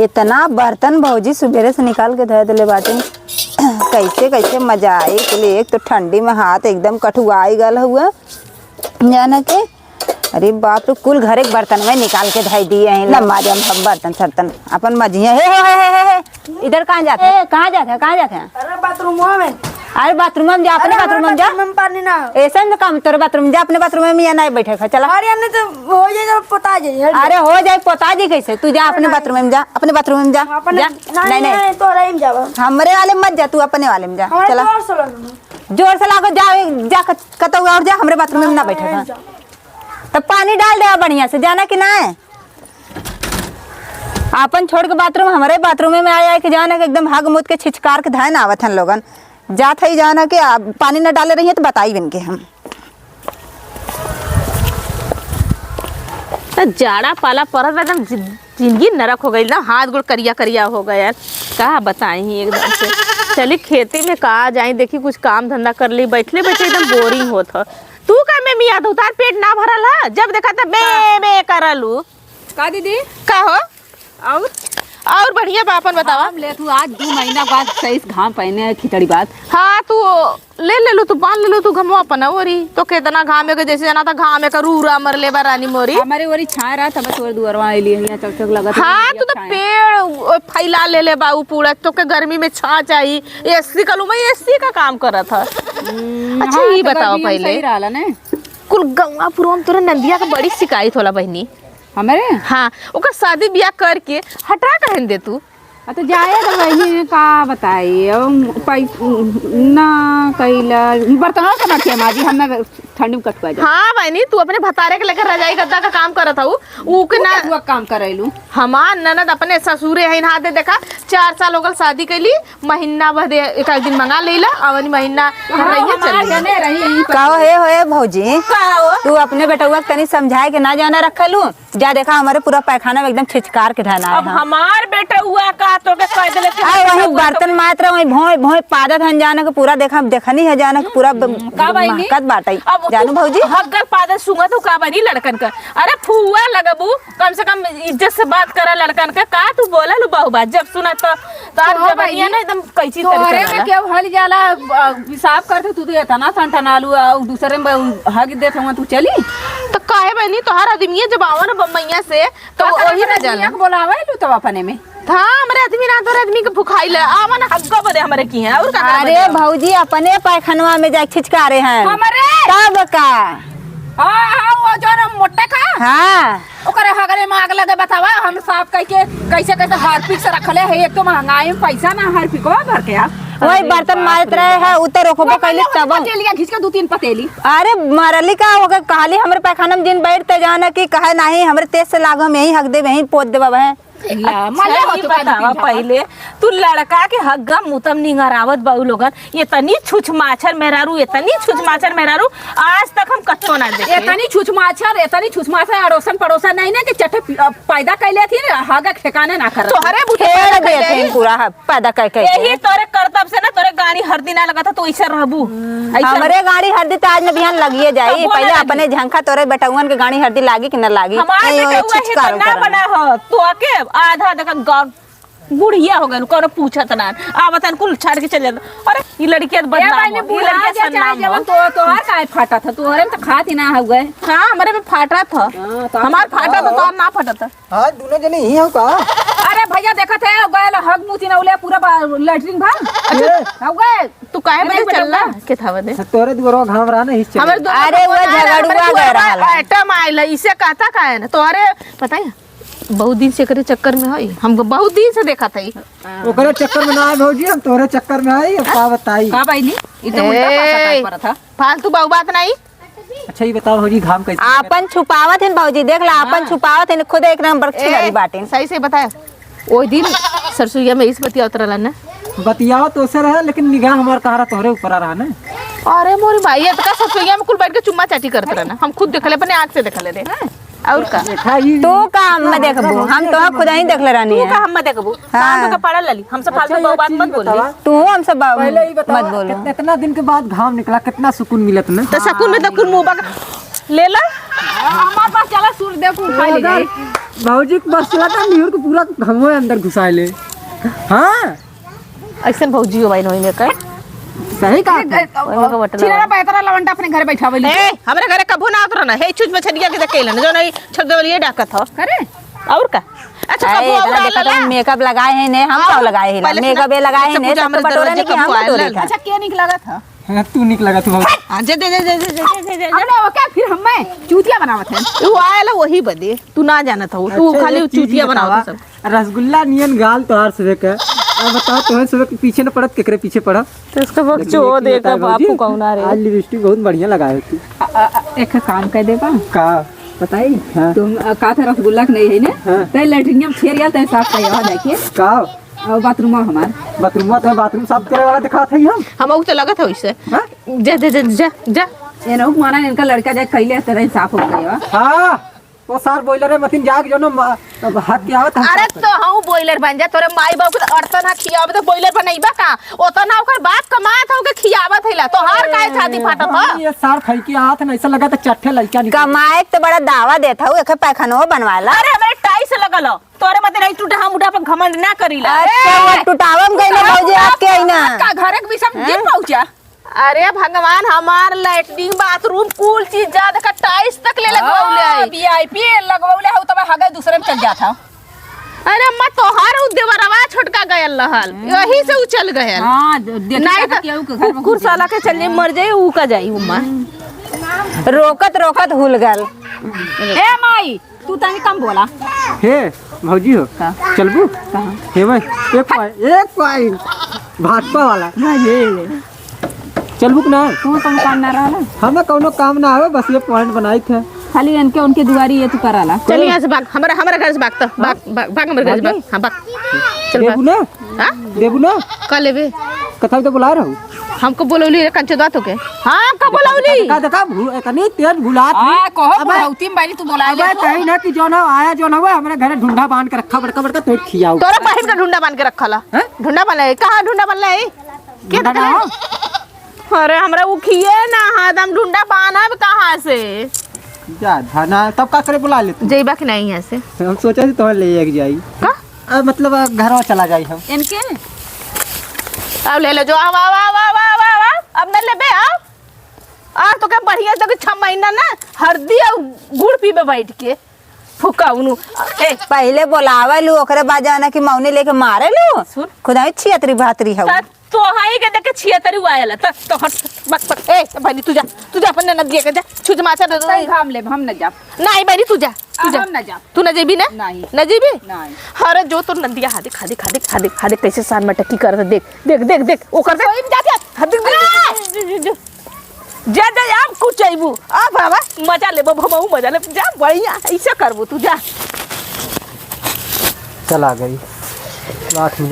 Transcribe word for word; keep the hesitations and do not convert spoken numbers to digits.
इतना बर्तन भौजी सुबेरे से निकाल के धर देले बाटे। कैसे कैसे मजा आई, कुल एक तो ठंडी में हाथ एकदम कठुआई गल हुआ, जाना के। अरे बाप रे, कुल घरे के बर्तन में निकाल के धर दिए हैं। ला माजम हम बर्तन सर्तन अपन मजिया। हे, हे, हे, हे, हे, हे। इधर कहाँ जाते हैं? ए, कहाँ जाते हैं? कहाँ जाते हैं? अरे बाथरूम में। अरे बाथरूम में जा, अपने अरे बाथरूम में जा। बाथरूम में पानी ना। ऐसा न काम, तोरे बाथरूम में जा, अपने बाथरूम में यहाँ नहीं बैठे खा, चला। अरे हमने तो हो जाए, जब पोता जाए। अरे हो जाए, पोता जी कैसे? तू जा अपने बाथरूम में जा, अपने बाथरूम में जा। अपने जा। नहीं, नहीं, नहीं। नहीं, तो रही में जावा। हमरे वाले में मत जा, तू अपने वाले में जा। हमारे चला। जोर से लगा। जोर से लागो, जा, जा, कत-, कतौ और जा, हमरे बाथरूम में ना बैठे खा। तब पानी डाल दे बढ़िया से, जाना कि ना है? आपन छोड़ के बाथरूम, हमरे बाथरूम में आए, आए के जाना कि एकदम हग मुत के छिचकार के धाए ना आवत हन लोगन। जात है जाना कि आप पानी न डाले रहिए तो बताई बन के हम। त जाड़ा पाला परत बा, एकदम जि-, जिंदगी नरक हो गइल ना, हाथ गोड़ करिया करिया हो गया। का बताई एकदम से। चली खेती में का जाई, देखी कुछ काम धंधा कर ली, बैठले बैठले एकदम बोरिंग होत ह। तू का में मियाँ, तो तार पेट ना भरल ह? जब देखा तब बे बे करलू। का दीदी? का हो? और? और बढ़िया बा, अपन बतावा। घाम ले तू, आज दू महीना बाद सही से घाम पहने है, खिचड़ी बात। हाँ, तू ले ले लू, तू बांध ले लू, तू घमवा अपन ओरी। तो कितना घाम है, जैसे जाना था घाम है, का रूरा मर ले बा रानी मोरी। हमारे ओरी छाया रहा था, बस ओरी दुअरवा आइली है, यहाँ चौक चौक लगा था, हाँ, यहाँ तू तो छाया। पेड़ ओ, फैला ले ले बा ऊ पूरा, तो के गर्मी में छाँह चाही। एसी का लू, मैं एसी का काम करत ह। हम्म, अच्छा, हाँ, ये तो बताओ गर्मी में पहले। सही रहला ने। कुल गंगा पुरवा में तोरे नंदिया के बड़ी शिकायत होला बहिनी। हमरे? हाँ, ओकर शादी बियाह करके हटा कहन दे तू। आ, तो जाए तो बहिनी, का बताई, अब पै-, ना कैला, बर्तनवा के ना खेमा जी, हम ना ठंडी में कटुआ जाए। हाँ बहिनी, तू अपने भतारे के लेकर रजाई गद्दा का काम करत हऊ, ऊ के तू ना केथुआ काम करेलू? हमार ननद अपने ससुरे हईन, हाथ दे देखा, चार साल हो गल शादी कैली, महीना भर दे, एक आध दिन मंगा लेला, अवनी महीना हाँ, रहिए हमार चल जने रही, यहीं पर। का हो, हे, हो, हे भौजी, का हो? तू अपने बेटउआ के तनी समझाए के ना जाना रखलू, जा देखा, हमरे पूरा पैखाना में एकदम छिचकार के धैना अब है। हमार बेटउआ का तो के कह देले कि आ, वही बेटउआ बर्तन तो माजत रहे, वही भोंय, भोंय पादत हन जाना के पूरा देखा, देखनी है जाना के पूरा ब-, हम्म, का बहिनी? महकत बाटई। अब जानू तू भौजी? हग्गल पादत सूंघत हऊ का बहिनी लड़कन का? अरे फुआ लगबू, कम से कम इज्जत से बात करा लड़कन के। का तू बोला लू बहु बात? जब सुना तो तार तो जबनिया बहिनी, ना एकदम कैंची तोहरे तरह में चला। केहू हल जाला, अ, हिसाब करते तू तो इतना ठनठनालू, अ, दूसरे में हग देत हूँ तू चली। तो काहे बहिनी, तोहार आदमी है जब आवा ना बम्बैया से, तो का वही हमरे ना जाना। आदमिया के बोलावे लू तब अपने में। हाँ, हमरे आदमी ना, तोरे आदमी के भुखाई ले, आवा ना हग्गा बदे हमरे की है, और का करे अरे बदे? भौजी, अपने पैखनवा में जाके छिचकारे हैं। हमरे? तब का? हाँ, हाँ, वो जो ना मोटे का? हाँ। ओकरे हगले में आग लगे, बतावा, हम साफ कह के कैसे कैसे हार्पिक से रखले है, एक तो महंगाई में पैसा ना हार्पिक भर के यार। वही अरे बर्तन बाप मारत रे रहे बाप। हैं, उतर रोकबो वो कैले पहले तब। पतेलिया घींच के दू तीन पतेली। अरे मरली का हो गए, कहली हमरे पैखाना में जिन बैठते जाना कि कहे नहीं, हमरे तेज से लागो, हम यहीं हग देब, यहीं पोत देब, वह। ला, अच्छा, मले हो ये तू का बतावा दू तीन पहले, तू लड़का के हग्गा मुतम निंगरावत बाऊ लोगन, ये तनी छुछमाछर मेहरारू, ये तनी छुछमाछर मेहरारू, आज तक हम कत्तो ना देखे। एतनी छुछमाछर, एतनी छुछमाछर, अड़ोसन पड़ोसन नहीं ना कि चट्टे पि-, अ, पैदा कैले थी ना, हगा ठिकाने ना करत। तोहरे बुद्धि फेर पैदा देते कैले हैं ही। पूरा ह-, पैदा कर, कर यही के। तोरे करतब से ना तोरे गाड़ी हर दिन आ लगा था, तू ऐसे रहबू। ऐसे हमरे गाड़ी हर दिन तो आज न बिहान लगिए जाई। कबो ना पहले लगी। अपने झंखा तोरे बेटउअन के गाड़ी हर दिन लागी कि न लागी? हमार नहीं, बेटउआ छिचकार है तो ना उकार बना हो, तो आके आधा देखा गा-, बुढ़िया हो गइल, कौनो पूछत ना। आवतन कुल छाड़ के चल जात। अरे, ई लड़किया तो ए बदनाम भाई, हो, ई बुढ़ा लड़किया जा, चाहे सन्नाम हो। जवन तो, तोहार काहे फाटा था? तोहरे में तो खात ही ना हुए। हाँ, हमरे में फाटा था। हाँ, तो हमार फाटा था, तोहार ना फाटा था। हाँ, दोनों जने ही हो का? अरे भैया, देखत है, गयल हग मुँह चिनौले पूरा बा-, लैट्रिन भर। अच्छा, ये? हुए। तू काहे अरे बदे चल रहा? बेटा। के था बदे? तोरे दुआरवा घाम रहा ना, इस चल हमरे रहा। दुआरवा अरे, वो घाम रहा, झगड़ुआ हमरे गए दुआरवा रहा। आइटम आइल है, इसे कहता काहे ना? तोहरे, पता है? बहुत दिन से एकरे चक्कर में हई, हम बहुत दिन से देखत हई। ओकरे चक्कर में ना आए भौजी, हम तोरे चक्कर में आई, अब का बताई? का बहिनी? ई तो उल्टा पासा ए, टाइप परत ह। फालतू बहु बात नहीं। अच्छा, ये बताओ भौजी, घाम कैसे लगे? आपन छुपावत हन भौजी, देख ला, आपन हाँ। छुपावत हन, खुद एक नंबर ए, छिनरी बाटिन। सही से बताए, ओई दिन सरसोईया में इस बतिया उतरला ना। बतियावा तो से रहा, लेकिन निगाह हमार कहाँ रहा, तोहरे ऊपर रहा ना। अरे मोरी माई, ये तो का सरसोईया में कुल बैठ के चुम्मा चाटी करत रहा ना, हम खुद देखले, अपने आँख से देखले रे। और का? देखा ही तू का हम में देखबू? हम तो खुद ही देखले रहनी तू है। का हम में देखबू? हाँ। कान तो पड़ा लली, हमसे फालतू अच्छा, बात एक चीज मत बोल। बतावा। तू हमसे बा-, पहले ही बतावा, मत बोलो। कित-, इतना दिन के बाद घाम निकला, कितना सुकून मिलत ना? तो सुकून में तो कुल मुंह बक-, ले ला। हमारे पास चला सूर्य देव को उठा ले अगर जाए। भौजी के बस चला था, निहुर के पूरा घमवे अंदर घुसाए ले। हाँ। अइसन भौजी हो भाई, नोई में कर। सही कहा ए, था। ए, ओई में का बटला छिनारा बा। पैतरा लवंडा अपने घरे बैठावे ली। ए, हमरे घरे कभू ना आवत रहना। हे चुच मछरिया के देखे लेना, जो नहीं छक देवलिए डाकत हो। करे? और का? अच्छा, ए, कभू इतना और देखा तो आला? मेकअप लगाए हैं ने, हम और का लगाए हैं? पहले से मेकअप ना, ये लगाए हैं अच्छा, ने, पूजा सब हमरे बटोरे दरवाजे ने कि हम कभू बटोरे आला। था। अच्छा, के निक लगा था? हाँ, तू निक लगा तू भौजी। हाँ, जे, जे, जे। अब ना वो क्या फिर हम मैं चूतिया बनावत है। वो आयल वही बदे, तू ना जानत हो, तू अच्छा, खाली एक चीज चूतिया बतावा, बनावत सब। रसगुल्ला नियन गाल तोहार सुबह के। अब बताओ, तोहरे सुबह के पीछे न पड़त, केकरे पीछे पड़त? तो इसका लेकिन बकचोद एक चीज देखा बताए बापू भौजी, कौन आ रे। आज लिपस्टिक बहुत बढ़िया लगाए हो तू। अ, अ, अ, एक काम कर देबा। का? बताई? हाँ। तुम, अ, का था रसगुल्ला के नहीं है ना? हाँ। तै लैट्रिन में छेड़ गया, तै साफ कर आवा जाके। का? और बाथरूम हमार। बाथरूम तो बाथरूम साफ करे वाला दिखात है हम। हम तो लगत है वैसे। हाँ? जा, जा, जा, जा, जा। ये ना माना इनका लड़का जाए कैले तेरे साफ हो गया। हाँ। वो सार बॉयलर है, मशीन जाग जो ना मा-, अब हाथ के आवत है अरे साफ तो हऊ बॉयलर बन जा, तोरे माई बाप के अड़तन हा खियावे तो बॉयलर बनइबा का? ओतना ओकर बाप कमात हो के खियावत हैला, तोहार काहे छाती फाटत ह? ये सार खाई के हाथ ना ऐसा लगा तो चट्ठे लड़का निकल। कमाए के तो बड़ा दावा देत हऊ, एके पैखानो बनवाला। अरे हमरे टाइस लगल हो, तोरे मते नहीं टूटा, हम उठा पर घमंड ना करीला। अच्छा, ए! वो टुटावम गइले भौजी, आपके आई ना। का घरे के विषय में हैं? जिन पहुंचा। अरे भगवान, हमार लैट्रिन, बाथरूम, कुल चीज जा, देखा, टाइल्स तक ले लगवले हाँ, है। VIP लगवले हऊ, तब हगे दूसरे में चल जात हऊ। अरे अम्मा, तोहार उ देवरवा छोटका गयल रहल, हम्म। यही से उ चल गयल। हाँ, द-, देखी नहीं जाके तो केहू के घर में कुकुर घुस साला जाई। के चल जाई, मर जाई, उ का जाई, अम्मा। हम्म। रोकत, रोकत हुल गल। ए माई, तू तनी कम बोला। हे, भौजी हो, का? चलबू? कहाँ? हे भाई, एक पॉइंट, एक पॉइंट, भाजपा वाला। हाँ, ये, ये। चलबू कि ना? तू कौन काम ना रहला? हमें कौनो काम ना आवे, बस ये पॉइंट बनाई थे। खाली इनके उनके दुआरी ये तू कराला। चल यहाँ से भाग, हमारा, हमारा घर से भाग तो, भाग, भाग, भाग हमारे घर से भाग। भाग। हाँ, भाग। चल देबू भाग। ना? हाँ? देबू ना? का लेबे? कथा तो बुला रहू। हमको बोलौली रे कंचो दातो के। हाँ, हमको बोलौली। देखा, देखा, भू-, इतनी तेज भुलात आ, है। कहो अबे, बुढ़ौती में बानी तू बोला अबे, ले। कहीं ना कि जो ना आया, जो ना हुआ, हमरे घरे ढूंढा बांध के रखा, बड़का, बड़का, तो खियाऊ। तोरा बहिन का ढूंढा बांध के रखला? हैं? ढूंढा बांध ले, कहाँ ढूंढा बांध ले? के ढूंढा ना देखले? हो? अरे, हमरा उखिए ना है, हम ढूंढा बांधब कहाँ से? जा, धना, तब का करे बुला ले तू? जइबा कि नहीं यहाँ से? हम सोचा थी तोहर ले एक जाई। का? अब मतलब, अब घरवा चला जाई हम। इनके? अब ले ले जो, आवा, आवा, आवा। अब न लेबे, आव। आ, तो के बढ़िया से के छह महीना ना हरदी और गुड़ पीबे बैठ के। फुका उनु। ए। पहिले बोलावे लू, ओकरे बाद जाना कि मौनी लेके मारे लू। सुन। खुदा ही छियतरी भातरी हऊ। त तोहाई के देखे छियतरी आयल। त, तो हट, बक, बक। ए, बहनी, तू जा, तू जा, अपन ननदिया के जा। छुछ माचा दे दो। तई घाम लेब, हम न जाब। नहीं, बहनी, तू जा, तू आ, जा। हम न जाब। तू न जेबी ना? नहीं। न जेबी? नहीं। अरे, जो तोर ननदिया हादे, हादे, हादे, हादे, हादे, कैसे सान मटकी करत, देख, देख, देख, देख, ओकर देख। सोई में जाके। हाँ, देख, देख, अरे! देख, देख, देख, देख। जा, जा, अब कुछ अइबू। आ बाबा, मजा लेबो, हमहू मजा लेब। जा, बढ़िया, ऐसे करबू तू, जा। चला गई। आठ मिनट।